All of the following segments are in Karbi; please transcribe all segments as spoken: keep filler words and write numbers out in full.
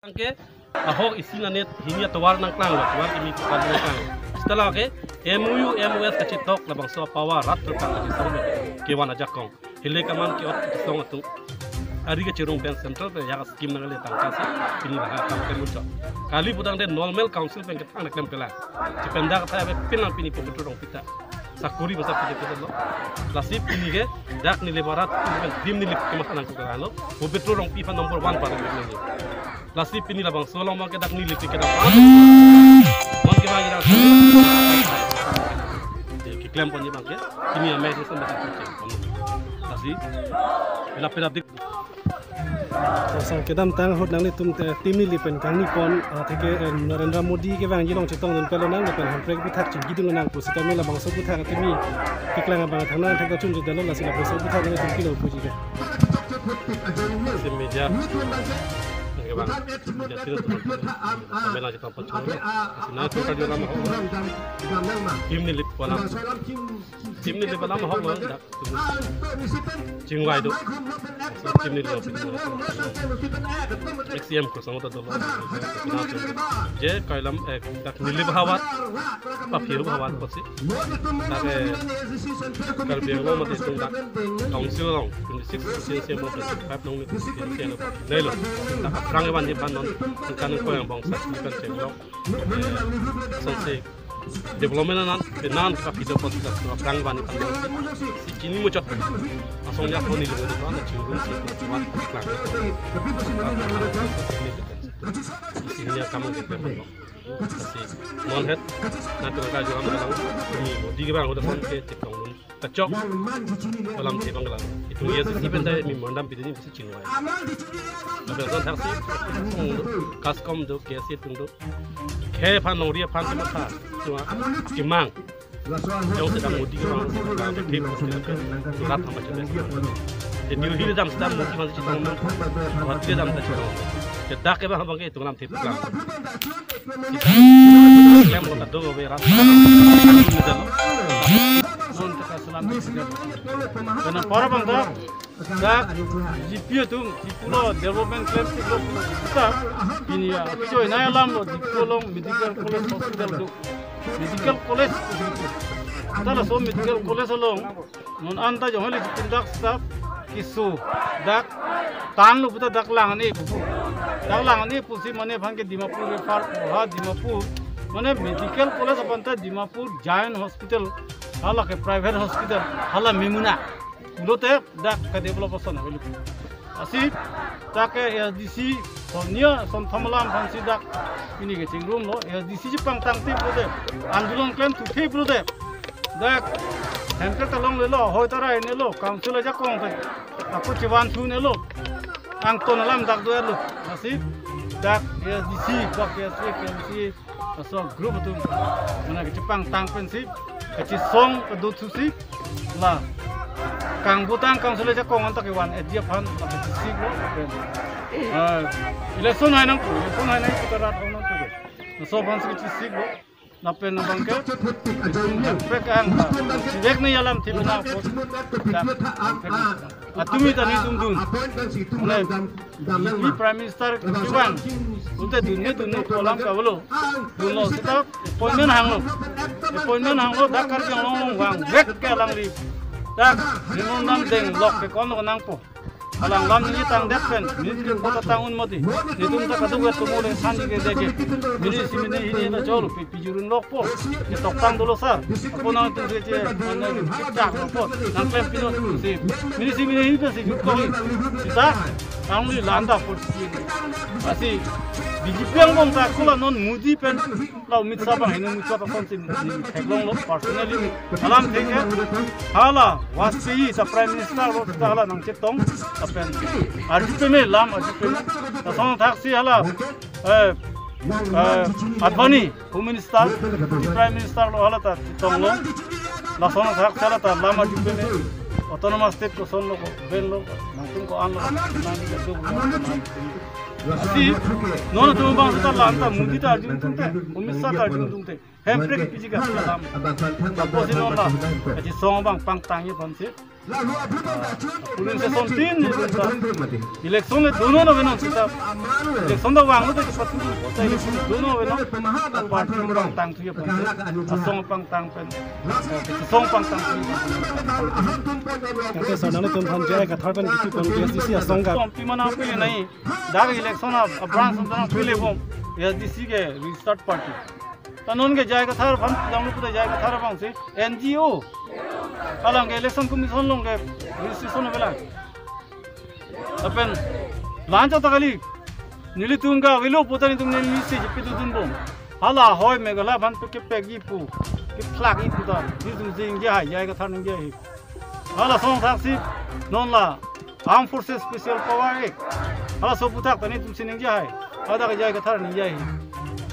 Anke ahok isi nane hini atovar nangklang lo, tovar kimi kepan nangklang. Seta lake M O U, M O S kachetok labangso apower rat terkang lagi song kevan ajakong. Hile kaman ke-ot kesong atum. Ari kachirung pen central pen ya scheme nangle tangka si pini laha kam kemuchot. Kali putangte normal council pen kethang naklem pela. Chependa kathai ave pin lang pini Pabitra Rongpi ta sakori basa pini pini lo. Lasi pini ke dak Nilip arat pini pen Team Nilip kematha nangkok lo. Pabitra Rongpi aphan number one pada pini. Lasi pini labangso along abangke dak Nilip ke kedam. Mon ke bagi dak. Keklem pon abangke. Pini amai ke sampai keklem pon. Lasi. Pila pila dik. Song kedamtang ahut nanglitum te Team Nilip pen kangni pon, ah, atheke, eh, Narendra Modi kevangji along chetongdun pelo nang, lapen Hemprek aphuthak chingkidun nang pu sitame labangso aphuthak kimi keklang abang thangnat thek kachun jidalo, lasi labangso aphuthak nangtum pilo puji ke. Lasi media kevang, media sila tu kami lang chetong pachon. Lasi nangtum kali lam ahok, Team Nilip alam, Team Nilip alam ahok lo dak. Chingvai do. Team Nilip alam. X M ko sama ta dolo. Je kailam, eh, dak Nilip ahavar, paphiru ahavar kosi. Dak, eh, Karbi Anglong mati tung dak council along, twenty-six constituency along, twenty-five along ni constituency along. Nelo. Dak aphrang vanji aphan non, kan ko yang bangsa kan chenglong. Eh, so si development anan, penan ka pido pot ka aphrang vanji aphan si chini muchot. Asong ya koni lo na chingrum si kuat klang. Sini ya kamu ke peman. Si non het na tu ka juam kalang ni Modi kevang udah son ke chetong nun. Kachok alamthe abang lang. Itum ya si pen dai mi mondam pidini si chingvai. Abang son thaksi CASCOM do, K S A atum do. Khei aphan longri aphan kematha. Cuma kemang. Jongsi dak Modi kevang, dak thip, rat hama chule. Te Delhi le dam sedang Modi kevang chetong nang. Guwahati le dam ta chetong. Te dak kevang abangke itum alamthe klang. Klem lo kado ave rat. Non ta kaselam. Karena para bangsa dak B J P atum, si pulo development klem si lo kita, pini ya, choi na alam lo, Diphu along medical college hospital do. Medical college, ta laso medical college along, non anta jong hali pindak staff, kisu, dak, tan lo puta dak lang ni, dak lang ni pusi mane aphan ke Dimapur refer, ha Dimapur, mane medical college aphan ta Dimapur Jain Hospital, hala ke private hospital, hala mimuna. Pulote dak ke develop ason avelo. Lasi dak ke A S D C, sonia, son thamalam aphan si dak pini ke chingrum lo, A S D C chepangtang ti pulote, andolon klem thu the pulote. Dak, Hemprek ta longle lo, hoi ta rai ne lo, council ajakong ta, ako chevan thu ne lo, angton alam dak do lo. Lasi dak A S D C, dak A S A, K M C, laso group atum, mane kachepangtang pensi, kachesong kado thusi, la kangbutang council ajakong anta kevan-etji aphan, la kachesik lo, pen. Eh, election hai nangpo, election hai nangpo, ta rat hong nangpo. Laso aphan si kachesik lo, lapen abangke, Hemprek ang, sibek ne alamthe bina apot, dak, Hemprek atumi ta netum dun. Mane, B J P Prime Minister kevang. Unte dunne dunne kolam kavelo. Dunlo seta appointment hanglo. Appointment hanglo dak Karbi Anglong along vangvek ke alangli. Dak memorandum deng lok ke konlo nangpo. Alang lam ni tangdet pen, minute kepho ta tang un mati. Netum ta kadokave atomo le sanji ke deke. Minute isi minute hini ta cholo. Pijurun lokpo, ketoktang dolo sar. Ako nangtum si che, mane, chak lokpo, nangklem pilo si. Minute isi minute hini pensi jut kok. Seta, alangli la-an ta apot si. Lasi, B J P angbong ta ako la non Modi pen, la Amit Shah abang hini muchot ason si, ni theklong lo, personally. Alamthe ke, hala, Vajpayee ta Prime Minister lo, ta hala nangchetong, lapen, arju peme, lam arju peme. Lason thaksi hala, eh, eh, Advani, Home Minister, Deputy Prime Minister lo hala ta chetong lo. Lason athak hala ta lam arju peme, Autonomous State koson lo ko, ben lo ko, nangtum ko-an lo ko, nang di kaduk lo ko, nang di. Lasi, non atum abang ta la-an ta Modi ta arjun tungte, Amit Shah ta arjun tungte. Hemprek piji ka dalam. Apotsi non la kachesong abang pangtangji aphansi polling station tin ni dun ta. Election le dun-un avenon seta. Election ta vanglo ta kepathu. Election dun-un avenon. Party pangtangthuji aphansi. Asong pangtang pen. Song pangtang. Tangte sir, nanglitum aphan J I Kathar pen kipi pon A S D C asong ka. Pon pi mana pili nai. Dak election a, a branch song ta pili bom. A S D C ke registered party. Ta non ke J I Kathar aphan danglu puta J I Kathar abangsi N G O. Alang ke Election Commission along ke registration avelang. Lapen la-anchot ta kali. Nelitum ke avelo puta nelitum neli si jipi dudun bom. Hala ahoi Meghalaya aphan pe kepekji pu, kephlakji puta nelitum si ningje hai, J I Kathar ningje hai. Hala asong thaksi non la Armed Forces Special Power Act. Hala aso aphuthak ta nelitum si ningje hai. Hadak J I Kathar ningje hai.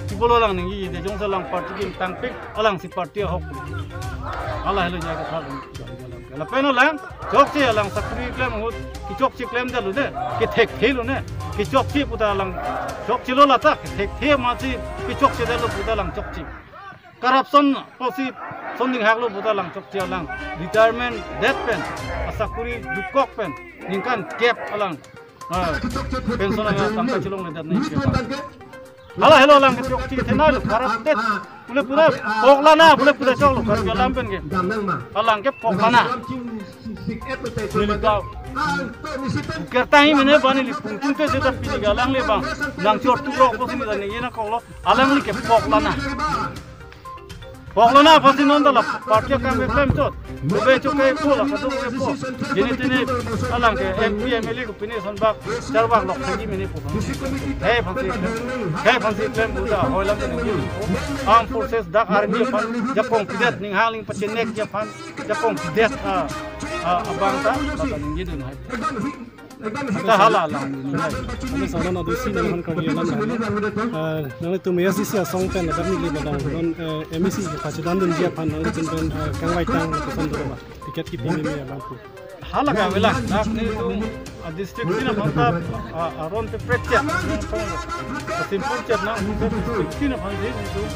Kibolo alang ningjeje, jongsi alang party kepangtangpik, alangsi party ahok. Hala helo J I Kathar. Lapen alang chokche, alang sakri klem ahut kechokche klemdetlo ne, kethekthelo ne, kechokche puta alang chokchelo lata, kethekthe amatsi kechokchedetlo puta alang chokche. Corruption pusi son dinghaklo puta alang chokche, alang retirement det pen, asakuri dukok pen, ningkan kep alang, ah, pension alang tangka chelongledet nai kep. Hala helo alang kechokche thenai lo, corrupted. Pule puta poklana, pule puta choklo, Karbi alam pen ke. Alang ke poklana. Neli ta kertang mene bani li pungtung te seta pini ke alang le bang nangchortukrok pusi neli ta ningje nangkoklo, alangli ke poklana. Poklana aphansi non ta la party akam ke klemchot. Bebe chokai po la kadokave po. Jene tene alang ke M P, M L A ko pine son bak, charbak lok thagi mene po. He aphansi klem. He aphansi klem puta hoilam mene po. Armed Forces dak army aphan jakong pidet, ning hangling pachenek aphan jakong pidet, ah, ah, abang ta, ta ningje dun hai. Ta hala alang. Ame sono na dusi na han kami alam na. Ah, nanglitum A S D C asong pen ladak neli badang non, eh, M A C pachedandunji aphan nanglitum pen, eh, kangvaitang lapuson do ba. Ticket kipi meme alam pu. Hala ka avelang, dak nelitum, ah, district tin aphan ta, ah, aron te prekchet. Simpur chet nang district tin aphan nelitum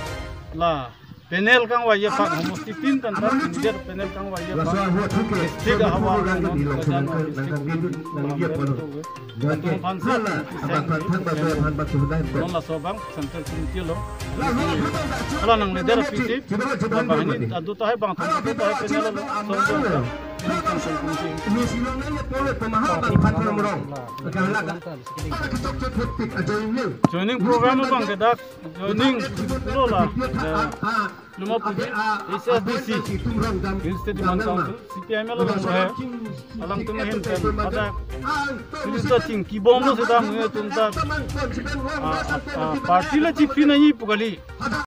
la panel kangvai aphan, homosti tin tan ta, candidate panel kangvai aphan. District ahavar nang, Bajan district. Atum aphansi, non laso abang central committee along. Hala nangleder apisi, bahani adu tahai bang, adu tahai panel along, song song song. Joining program abang ke dak joining lo la, eh, luma puji H S D C, Hill State Demand Council, C P I M along he, alangtum ahin pen pada Minister chingkibomlo seta mui atum ta, ah, ah, ah, party le chiphi nangji pu kali.